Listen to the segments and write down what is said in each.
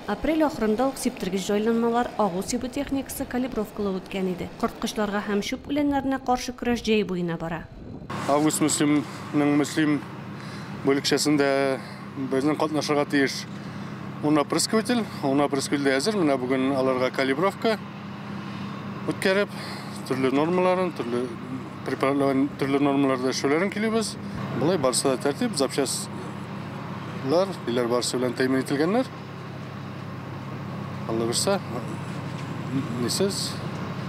Апрель ахырында ук сиптергеч җайланмалар, агу сибү техникасы калибровкалау үткән иде. Корткычларга һәм чүп үләннәренә каршы көрәш җәй буена бара. Август Мөслимнең Мөслим бүлекчәсендә безнең катнашырга тиеш ун опрыскиватель. Ун опрыскиватель дә әзер. Менә бүген аларга калибровка үткәреп, төрле нормаларын, төрле препаратларын, төрле нормаларда эшләүләрен килүбез. Болай барысы да тәртип, запчастьлар, ниләр барысы белән тәэмин ителгәннәр. Алла бирсә, нисез,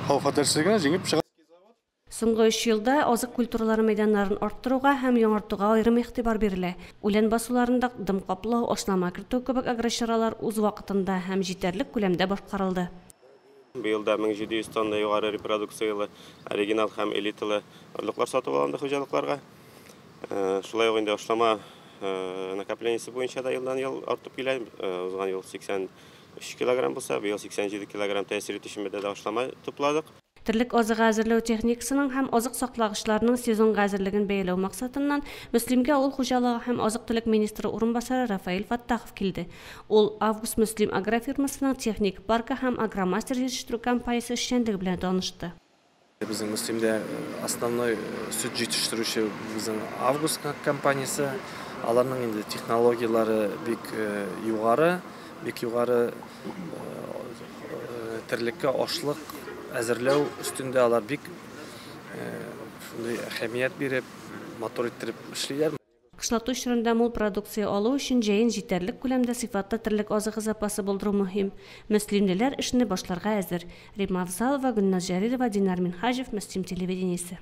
хәвеф-хәтәрсез генә җиңеп чыга. Соңгы өч елда азык культуралары мәйданнарын арттыруга һәм яңартуга аерым игътибар бирелә. Үлән басуларында дым каплау, ашлама кертү кебек агрочаралар үз вакытында һәм җитәрлек күләмдә башкарылды. Быел да 1700 тонна югары репродукцияле оригинал һәм элиталы орлыклар сатып алынды хуҗалыкларга. Шулай ук инде ашлама накоплениесе буенча да елдан-ел артып килә. Узган ел 83 килограмм булса, быел 87 килограмм тәэсир итүче матдәдә ашлама тупладык. Терлек азыгы әзерләү техникасының һәм азык саклагычларының сезонга әзерлеген бәяләү максатыннан Мөслимгә авыл хуҗалыгы һәм азык-төлек министры урынбасары Рафаэль Фәттахов килде. Ул Август Мөслим агрофирмасының техник паркы һәм Агромастер җитештерү компаниясе эшчәнлеге белән танышты. Безнең Мөслимдә основной сөт җитештерүче безнең Август компаниясе. Аларның инде технологияләре бик югары, бик югары терлеккә ашлык әзерләү өстендә алар бик шундый әһәмият биреп, матур иттереп эшлиләр. Кышлату чорында мул продукция алу өчен җәен җитәрлек күләмдә сыйфатлы терлек азыгы запасы булдыру мөһим. Мөслимлеләр эшне башларга әзер. Римма Авзалова, Гөлназ Җәлилова, Динар Минһаҗев, Мөслим телевидениесе.